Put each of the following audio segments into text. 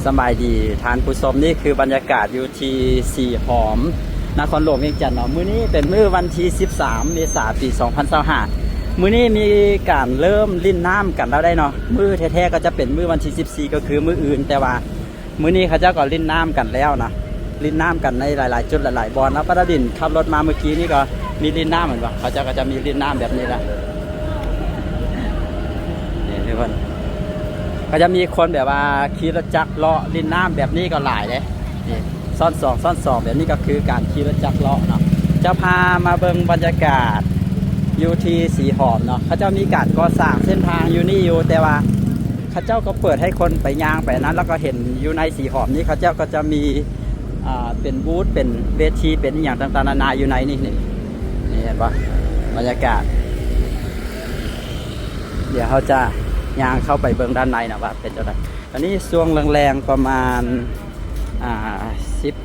ສະບາຍດີທ່ານຜູ້ຊົມ, ນີ້ຄືບັນຍາກາດຢູ່ທີ່ສີຫອມ ນະຄອນຫຼວງວຽງຈັນເນາະ. ມື້ນີ້ເປັນມື້ວັນທີສິບສາມ ເມສາ ປີສອງພັນຊາວຫ້າ. ມື້ນີ້ມີການເລີ່ມຫຼິ້ນນ້ຳກັນແລ້ວໄດ໋ເນາະ. ມື້ແທ້ໆກໍຈະເປັນມື້ວັນທີສິບສີ່ ກໍຄືມື້ອື່ນ, ແຕ່ວ່າ ມື້ນີ້ເຂົາເຈົ້າກໍຫຼິ້ນນ້ຳກັນແລ້ວນະ, ຫຼິ້ນນ້ຳກັນໃນຫຼາຍໆຈຸດຫຼາຍໆບ່ອນເນາະ. ປາດາດິນຂັບລົດມາເມື່ອກີ້ນີ້ກໍມີຫຼິ້ນນ້ຳແມ່ນບໍ່? ເຂົາເຈົ້າກໍຈະມີຫຼິ້ນນ້ຳແບບນີ້ລະ. ນີ້ທຸກຄົນ ກໍຈະມີຄົນແບບວ່າຂີ່ລົດຈັກເລາະຫຼິ້ນນ້ຳແບບນີ້ກໍຫຼາຍເດ້. ນີ້ຊ້ອນສອງ ຊ້ອນສອງ ແບບນີ້ກໍຄືການຂີ່ລົດຈັກເລາະເນາະ. ຈະພາມາເບິ່ງບັນຍາກາດຢູ່ທີ່ສີຫອມເນາະ. ເຂົາເຈົ້າມີການກໍ່ສ້າງເສັ້ນທາງຢູ່ນີ້ຢູ່, ແຕ່ວ່າ ເຂົາເຈົ້າກໍເປີດໃຫ້ຄົນໄປຍ່າງໄປອັນນັ້ນ, ແລ້ວກໍເຫັນຢູ່ໃນສີຫອມນີ້ ເຂົາເຈົ້າກໍຈະມີ ອ່າ ເປັນບູດ ເປັນເວທີ ເປັນອີ່ຫຍັງຕ່າງໆນານາຢູ່ໃນນີ້. ນີ້ ນີ້ເຫັນບໍ່ ບັນຍາກາດ? ດຽວເຮົາຈະຍ່າງເຂົ້າໄປເບິ່ງດ້ານໃນນະວ່າເປັນຈັ່ງໃດ. ຕອນນີ້ຊ່ວງແລງໆປະມານ ອ່າ ສິບ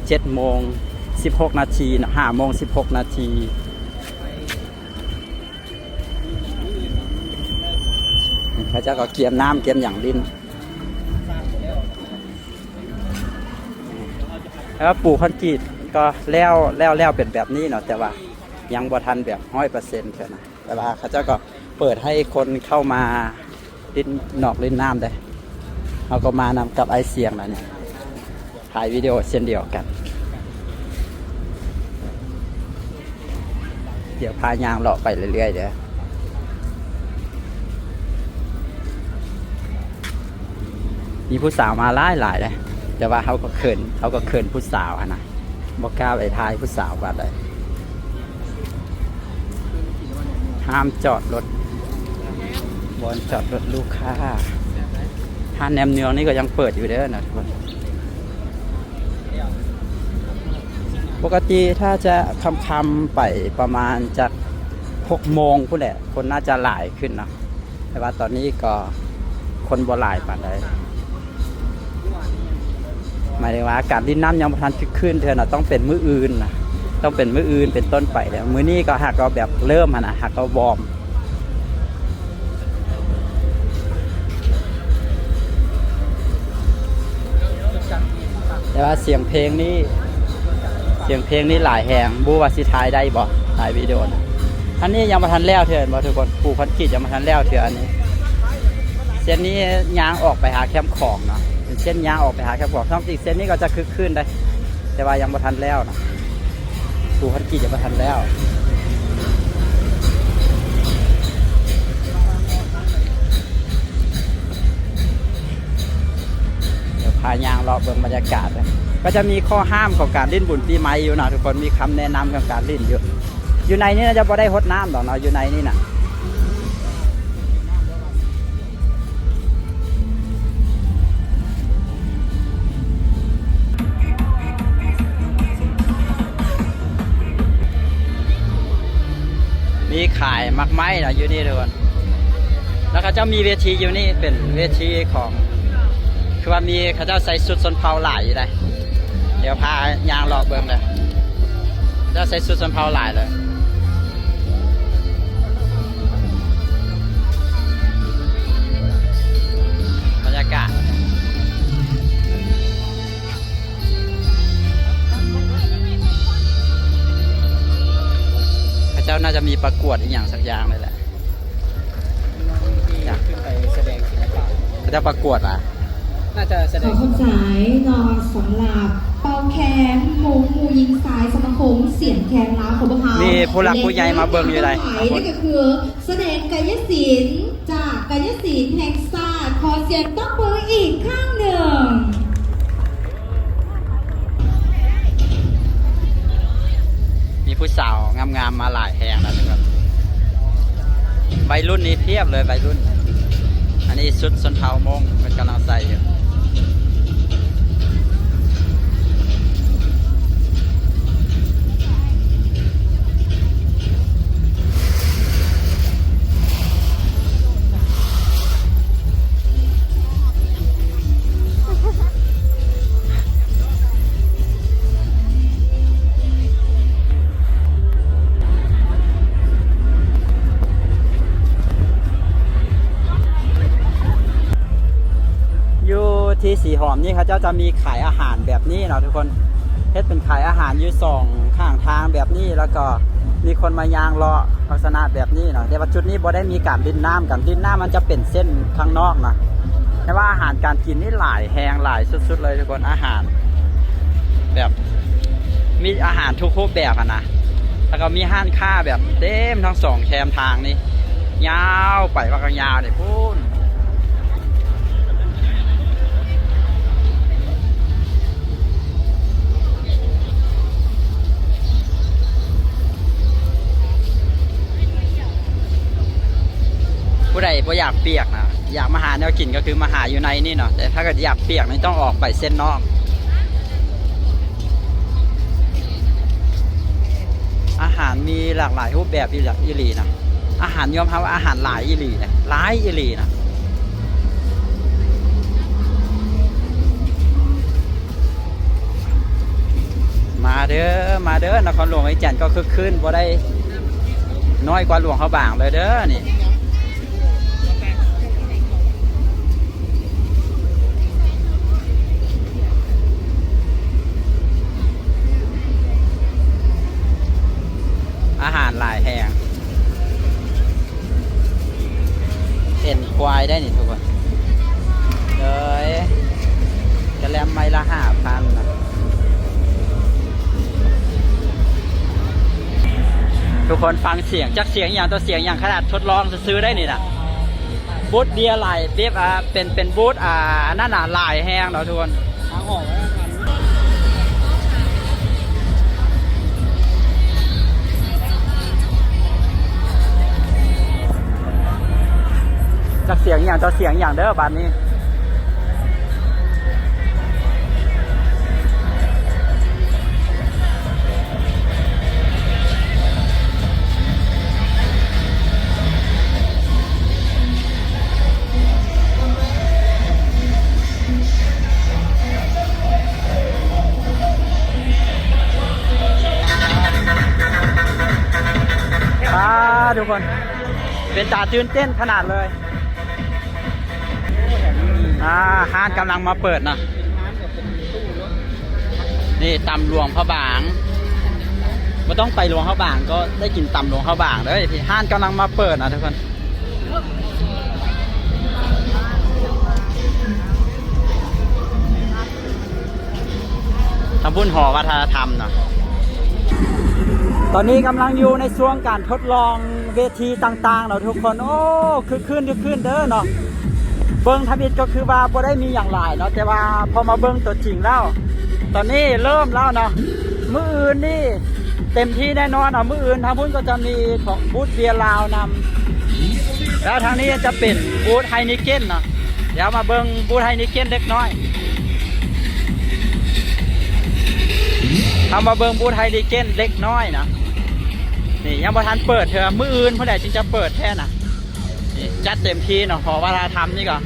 ເຈັດໂມງສິບຫົກນາທີເນາະ, ຫ້າໂມງສິບຫົກນາທີ. ເຂົາເຈົ້າກໍກຽມນ້ຳກຽມຫຍັງຫຼິ້ນ. ແລ້ວປູຄອນກຣີດກໍແລ້ວ ແລ້ວ ແລ້ວເປັນແບບນີ້ເນາະ, ແຕ່ວ່າຍັງບໍ່ທັນແບບຮ້ອຍເປີເຊັນເທື່ອນະ. ແຕ່ວ່າເຂົາເຈົ້າກໍເປີດໃຫ້ຄົນເຂົ້າມາຫຼິ້ນນອກຫຼິ້ນນ້ຳໄດ້. ເຮົາກໍມານຳກັບອ້າຍຊຽງລະນີ້. ຖ່າຍວິດີໂອເຊັ່ນດຽວກັນ. ດຽວພາຍ່າງເລາະໄປເລື້ອຍໆເດີ. ມີຜູ້ສາວມາຫຼາຍໆເດ້, ແຕ່ວ່າເຮົາກໍເຂີນ ເຮົາກໍເຂີນຜູ້ສາວຫັ້ນນະ, ບໍ່ກ້າໄປຖ່າຍຜູ້ສາວປານໃດ. ຫ້າມຈອດລົດ, ບ່ອນຈອດລົດລູກຄ້າ. ຮ້ານແໜມເໜືອງນີ້ກໍຍັງເປີດຢູ່ເດີນະທຸກຄົນ. ປົກກະຕິຖ້າຈະຄ່ຳໆໄປປະມານຈັກຫົກໂມງພຸ້ນແຫຼະ ຄົນໜ້າຈະຫຼາຍຂຶ້ນເນາະ, ແຕ່ວ່າຕອນນີ້ກໍຄົນບໍ່ຫຼາຍປານໃດ. ໝາຍເຖິງວ່າການຫຼິ້ນນ້ຳຍັງບໍ່ທັນຄຶກຄື້ນເທື່ອນະ, ຕ້ອງເປັນມື້ອື່ນນະ, ຕ້ອງເປັນມື້ອື່ນເປັນຕົ້ນໄປແລ້ວ. ມື້ນີ້ກໍຫາກໍແບບເລີ່ມຫັ້ນນະ, ຫາກໍວອມ. ແຕ່ວ່າສຽງເພງນີ້ ສຽງເພງນີ້ຫຼາຍແຮງ, ບໍ່ຮູ້ວ່າຊິຖ່າຍໄດ້ບໍ່ ຖ່າຍວິດີໂອນະ. ອັນນີ້ຍັງບໍ່ທັນແລ້ວເທື່ອ ເຫັນບໍ່ທຸກຄົນ? ປູຄອນກຣີດຍັງບໍ່ທັນແລ້ວເທື່ອ. ອັນນີ້ ເສັ້ນນີ້ຍ່າງອອກໄປຫາແຄມຂອງເນາະ, ເປັນເສັ້ນຍ່າງອອກໄປຫາແຄມຂອງ. ທ້ອງຈິງເສັ້ນນີ້ກໍຈະຄຶກຄື້ນໄດ໋ ແຕ່ວ່າຍັງບໍ່ທັນແລ້ວນະ. ປູຄອນກຣີດຍັງບໍ່ທັນແລ້ວ. ດຽວພາຍ່າງເລາະເບິ່ງບັນຍາກາດ. ກໍຈະມີຂໍ້ຫ້າມຂອງການຫຼິ້ນບຸນປີໃໝ່ຢູ່ນະທຸກຄົນ, ມີຄຳແນະນຳຂອງການຫຼິ້ນຢູ່. ຢູ່ໃນນີ້ໜ້າຈະບໍ່ໄດ້ຫົດນ້ຳດອກເນາະ, ຢູ່ໃນນີ້ນະ. ມີຂາຍໝາກໄມ້ເນາະຢູ່ນີ້ທຸກຄົນ. ແລ້ວເຂົາເຈົ້າມີເວທີຢູ່ນີ້ ເປັນເວທີຂອງ ຄືວ່າມີ ເຂົາເຈົ້າໃສ່ຊຸດຊົນເຜົ່າຫຼາຍຢູ່ໃດ໋. ດຽວພາຍ່າງເລາະເບິ່ງເດີ. ເຂົາເຈົ້າໃສ່ຊຸດຊົນເຜົ່າຫຼາຍເລີຍ. ບັນຍາກາດ ເຂົາເຈົ້າໜ້າຈະມີປະກວດອີ່ຫຍັງສັກຢ່າງນີ້ແຫຼະ. ຂຶ້ນໄປສະແດງສິລະປະ ເຂົາເຈົ້າປະກວດຫວາ? ໜ້າຈະສະແດງສິລະປະ. ຂໍຂອບໃຈເນາະ ສຳລັບເປົ່າແຄນ ໝູ່ ໝູ່ຍິງຊາຍສະມາຄົມສຽງແຄນລາວຂອງພວກເຮົາ. ມີຜູ້ຫຼັກຜູ້ໃຫຍ່ມາເບິ່ງຢູ່ໃດ໋. ແລະ ນັ້ນກໍຄື ສະແດງກາຍະສິນ ຈາກກາຍະສິນແຫ່ງຊາດ. ຂໍສຽງຕົບມືອີກຄັ້ງໜຶ່ງ. ມີຜູ້ສາວງາມໆມາຫຼາຍແຮງແລ້ວທຸກຄົນ. ໄວລຸ້ນນີ້ພຽບເລີຍ ໄວລຸ້ນ. ອັນນີ້ຊຸດຊົນເຜົ່າມົ້ງ ເພິ່ນກຳລັງໃສ່ຢູ່. ຫອມນີ້ເຂົາເຈົ້າຈະມີຂາຍອາຫານແບບນີ້ເນາະທຸກຄົນ ເຮັດເປັນຂາຍອາຫານຢູ່ສອງຂ້າງທາງແບບນີ້ ແລ້ວກໍມີຄົນມາຍ່າງເລາະລັກສະນະແບບນີ້ເນາະ. ແຕ່ວ່າຈຸດນີ້ບໍ່ໄດ້ມີການຫຼິ້ນນ້ຳກັນ, ຫຼິ້ນນ້ຳມັນຈະເປັນເສັ້ນທາງນອກນະ. ແຕ່ວ່າອາຫານການກິນນີ້ຫຼາຍແຮງ ຫຼາຍສຸດໆເລີຍທຸກຄົນ. ອາຫານແບບ ມີອາຫານທຸກຮູບແບບຫັ້ນນະ ແລ້ວກໍມີຮ້ານຄ້າແບບເຕັມທັງສອງແຄມທາງນີ້ ຍາວໄປວ່າກໍຍາວນີ້ພຸ້ນ. ຜູ້ໃດບໍ່ຢາກປຽກນະ ຢາກມາຫາແນວກິນ ກໍຄືມາຫາຢູ່ໃນນີ້ເນາະ. ແຕ່ຖ້າເກີດຢາກປຽກນີ້ ຕ້ອງອອກໄປເສັ້ນນອກ. ອາຫານມີຫຼາກຫຼາຍຮູບແບບອີ່ຫຼ- ອີ່ຫຼີນະ. ອາຫານ ຍອມຮັບວ່າອາຫານຫຼາຍອີ່ຫຼີນະ ຫຼາຍອີ່ຫຼີນະ. ມາເດີ ມາເດີ ນະຄອນຫຼວງວຽງຈັນກໍຄຶກຄື້ນ ບໍ່ໄດ້ນ້ອຍກວ່າຫຼວງພະບາງເລີຍເດີນີ້. ອາຫານຫຼາຍແຮງ. ເອັນຄວາຍໄດ້ນີ້ທຸກຄົນເອີຍ ກະແລັມໄມ້ລະຫ້າພັນນະ. ທຸກຄົນຟັງສຽງ ຈັກສຽງອີ່ຫຍັງຕໍ່ສຽງອີ່ຫຍັງ ຂະໜາດທົດລອງຊື່ໆໄດ້ນີ້ນະ. ບູດເບຍຫຼາຍ ເປັນ ອ່າ ເປັນ ເປັນບູດ ອ່າ ອັນນັ້ນນະ ຫຼາຍແຮງເນາະທຸກຄົນ. ທາງອອກ ຈັກສຽງອີ່ຫຍັງຕໍ່ສຽງອີ່ຫຍັງເດີບາດນີ້. ອ່າ ທຸກຄົນ ເປັນຕາຕື່ນເຕັ້ນຂະໜາດເລີຍ. ອ່າ ຮ້ານກຳລັງມາເປີດນະ. ນີ້ຕຳຫຼວງພະບາງ ບໍ່ຕ້ອງໄປຫຼວງພະບາງກໍໄດ້ກິນຕຳຫຼວງພະບາງເດີ. ຮ້ານກຳລັງມາເປີດນະທຸກຄົນ. ທາງພຸ້ນຫໍວັດທະນະທຳເນາະ. ຕອນນີ້ກຳລັງຢູ່ໃນຊ່ວງການທົດລອງເວທີຕ່າງໆເນາະທຸກຄົນ. ໂອ້ ຄຶກຄື້ນ ຄຶກຄື້ນເດີເນາະ. ເບິ່ງທຳອິດກໍຄືວ່າບໍ່ໄດ້ມີຫຍັງຫຼາຍເນາະ ແຕ່ວ່າພໍມາເບິ່ງຕົວຈິງແລ້ວ ຕອນນີ້ເລີ່ມແລ້ວເນາະ. ມື້ອື່ນນີ້ເຕັມທີ່ແນ່ນອນເນາະ. ມື້ອື່ນທາງພຸ້ນກໍຈະມີຂອງບູດເບຍລາວນຳ ແລ້ວທາງນີ້ຈະເປັນບູດໄຮນີເກັນເນາະ. ດຽວມາເບິ່ງບູດໄຮນີເກັນເລັກນ້ອຍ. ເຮົາມາເບິ່ງບູດໄຮນີເກັນເລັກນ້ອຍນະ. ນີ້ຍັງບໍ່ທັນເປີດເທື່ອ ມື້ອື່ນພຸ້ນແຫຼະຈຶ່ງຈະເປີດແທ້ນະ. ນີ້ຈັດເຕັມທີ່ເນາະ ຫໍວັດທະນະທຳນີ້ກໍ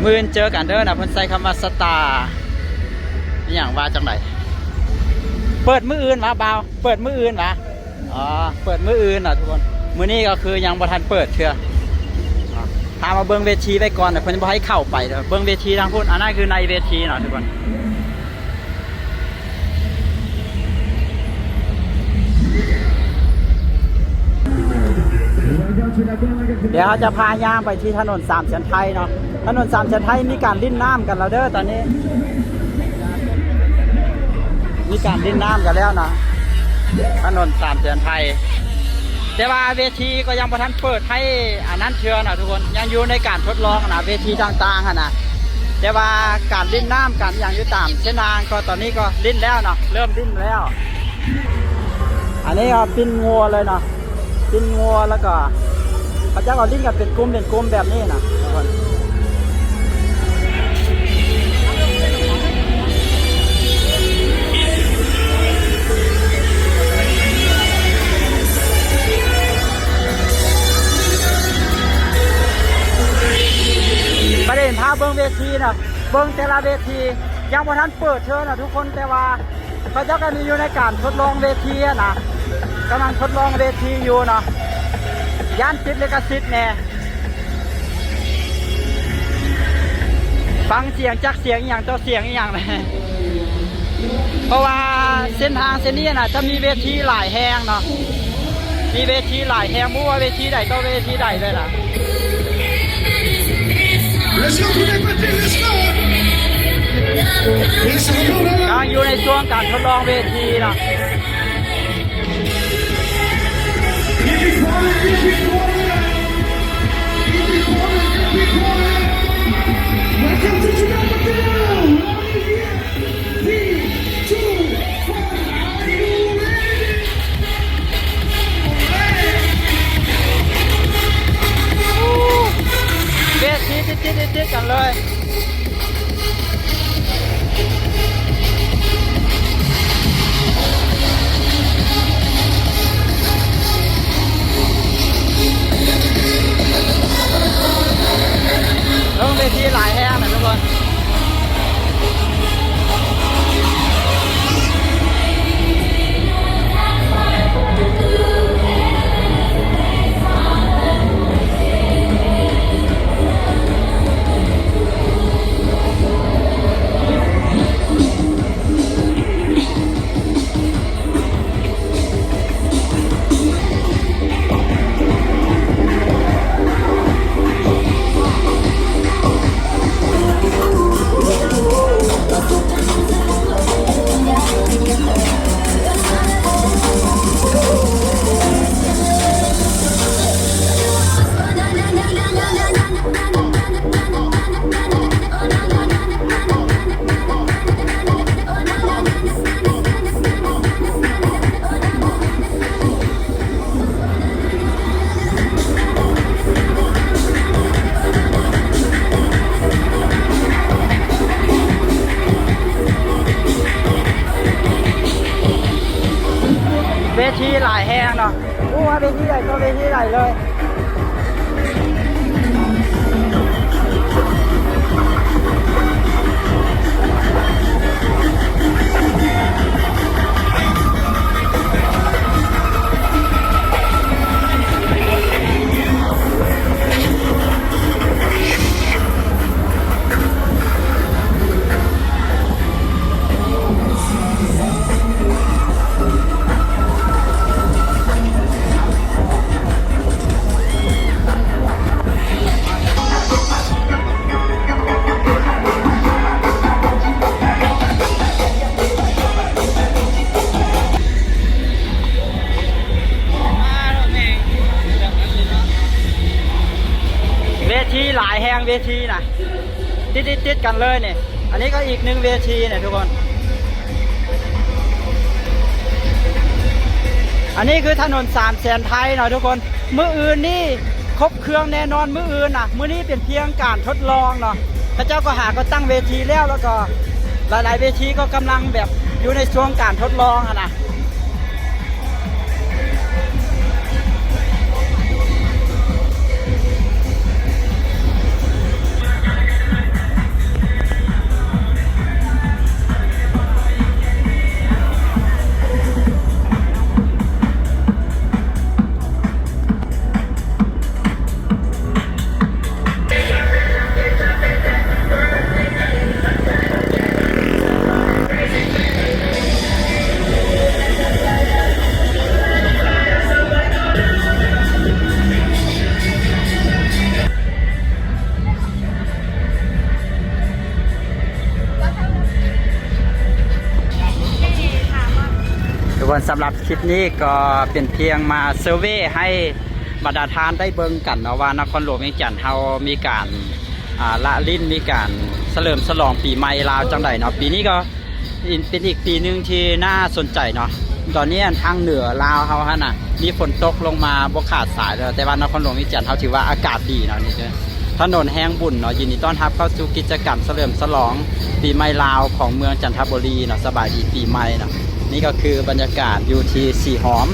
ມື້ອື່ນເຈີກັນເດີນະ. ເພິ່ນໃຊ້ຄຳວ່າສະຕາ ອີ່ຫຍັງວ່າຈັ່ງໃດ? ເປີດມື້ອື່ນຫວາບ່າວ? ເປີດມື້ອື່ນຫວາ? ອໍ ເປີດມື້ອື່ນເນາະທຸກຄົນ. ມື້ນີ້ກໍຄືຍັງບໍ່ທັນເປີດເທື່ອ. ພາມາເບິ່ງເວທີໄວ້ກ່ອນນະ ເພິ່ນບໍ່ໃຫ້ເຂົ້າໄປເດີ. ເບິ່ງເວທີທາງພຸ້ນ ອັນນັ້ນຄືໃນເວທີເນາະທຸກຄົນ. ດຽວເຮົາຈະພາຍ່າງໄປທີ່ຖະໜົນສາມແສນໄທເນາະ. ຖະໜົນສາມແສນໄທມີການຫຼິ້ນນ້ຳກັນແລ້ວເດີຕອນນີ້. ມີການຫຼິ້ນນ້ຳກັນແລ້ວເນາະ ຖະໜົນສາມແສນໄທ. ແຕ່ວ່າເວທີກໍຍັງບໍ່ທັນເປີດໃຫ້ອັນນັ້ນເທື່ອນະທຸກຄົນ. ຍັງຢູ່ໃນການທົດລອງນະ ເວທີຕ່າງໆຫັ້ນນະ. ແຕ່ວ່າການຫຼິ້ນນ້ຳກັນຫຍັງຢູ່ຕາມເສັ້ນທາງ ກໍຕອນນີ້ກໍຫຼິ້ນແລ້ວເນາະ ເລີ່ມຫຼິ້ນແລ້ວ. ອັນນີ້ກໍປິ່ນງົວເລີຍເນາະ ປິ່ນງົວ ແລ້ວກໍເຂົາເຈົ້າກໍຫຼິ້ນກັນເປັນກຸ່ມເປັນກຸ່ມແບບນີ້ນະທຸກຄົນ. ປະເດັນພາເບິ່ງເວທີນະ ເບິ່ງແຕ່ລະເວທີຍັງບໍ່ທັນເປີດເທື່ອນະທຸກຄົນ ແຕ່ວ່າ ເຂົາເຈົ້າກໍມີຢູ່ໃນການທົດລອງເວທີຫັ້ນນະ ກຳລັງທົດລອງເວທີຢູ່ເນາະ ຢ້ານຕິດລິຂະສິດແດ່. ຟັງສຽງຈັກສຽງອີ່ຫຍັງຕໍ່ສຽງອີ່ຫຍັງ ເພາະວ່າເສັ້ນທາງເສັ້ນນີ້ນະ ຈະມີເວທີຫຼາຍແຫ່ງເນາະ ມີເວທີຫຼາຍແຫ່ງ ບໍ່ວ່າເວທີໃດຕໍ່ເວທີໃດເລີຍລະ. Let's go, let's go. ກຳລັງຢູ່ໃນຊ່ວງການທົດລອງເວທີເນາະ. Welcome to Chittagong. Three, two, one, are you ready? ເວທີຕິດໆ ຕິດໆ ກັນເລີຍ. ລົງເວທີຫຼາຍແຮງນະທຸກຄົນ. ເວທີຫຼາຍແຮງເນາະ. ບໍ່ວ່າເວທີໃດຕໍ່ເວທີໃດເລີຍ. ເວທີຫຼາຍແຮງ ເວທີນະ ຕິດໆ ຕິດກັນເລີຍນີ້. ອັນນີ້ກໍອີກໜຶ່ງເວທີນະທຸກຄົນ. ອັນນີ້ຄືຖະໜົນສາມແສນໄທເນາະທຸກຄົນ. ມື້ອື່ນນີ້ຄົບເຄື່ອງແນ່ນອນ ມື້ອື່ນນະ. ມື້ນີ້ເປັນພຽງການທົດລອງເນາະ. ເຂົາເຈົ້າກໍຫາກໍຕັ້ງເວທີແລ້ວ ແລ້ວກໍຫຼາຍໆເວທີກໍກຳລັງແບບຢູ່ໃນຊ່ວງການທົດລອງຫັ້ນນະ. ທຸກຄົນ ສຳລັບຄລິບນີ້ກໍເປັນພຽງມາເຊີເວໃຫ້ບັນດາທ່ານໄດ້ເບິ່ງກັນເນາະ ວ່ານະຄອນຫຼວງວຽງຈັນເຮົາມີການ ອ່າ ລະຫຼິ້ນ ມີການສະເຫຼີມສະຫຼອງປີໃໝ່ລາວຈັ່ງໃດເນາະ. ປີນີ້ກໍ ອີກ ເປັນອີກປີໜຶ່ງທີ່ໜ້າສົນໃຈເນາະ. ຕອນນີ້ທາງເໜືອລາວເຮົາຫັ້ນນະ ມີຝົນຕົກລົງມາບໍ່ຂາດສາຍເລີຍ ແຕ່ວ່ານະຄອນຫຼວງວຽງຈັນເຮົາຖືວ່າອາກາດດີເນາະ. ນີ້ຄືຖະໜົນແຫ່ງບຸນເນາະ. ຍິນດີຕ້ອນຮັບເຂົ້າສູ່ກິດຈະກຳສະເຫຼີມສະຫຼອງປີໃໝ່ລາວຂອງເມືອງຈັນທະບູລີເນາະ. ສະບາຍດີປີໃໝ່ເນາະ. ນີ້ກໍຄືບັນຍາກາດຢູ່ທີ່ສີຫອມ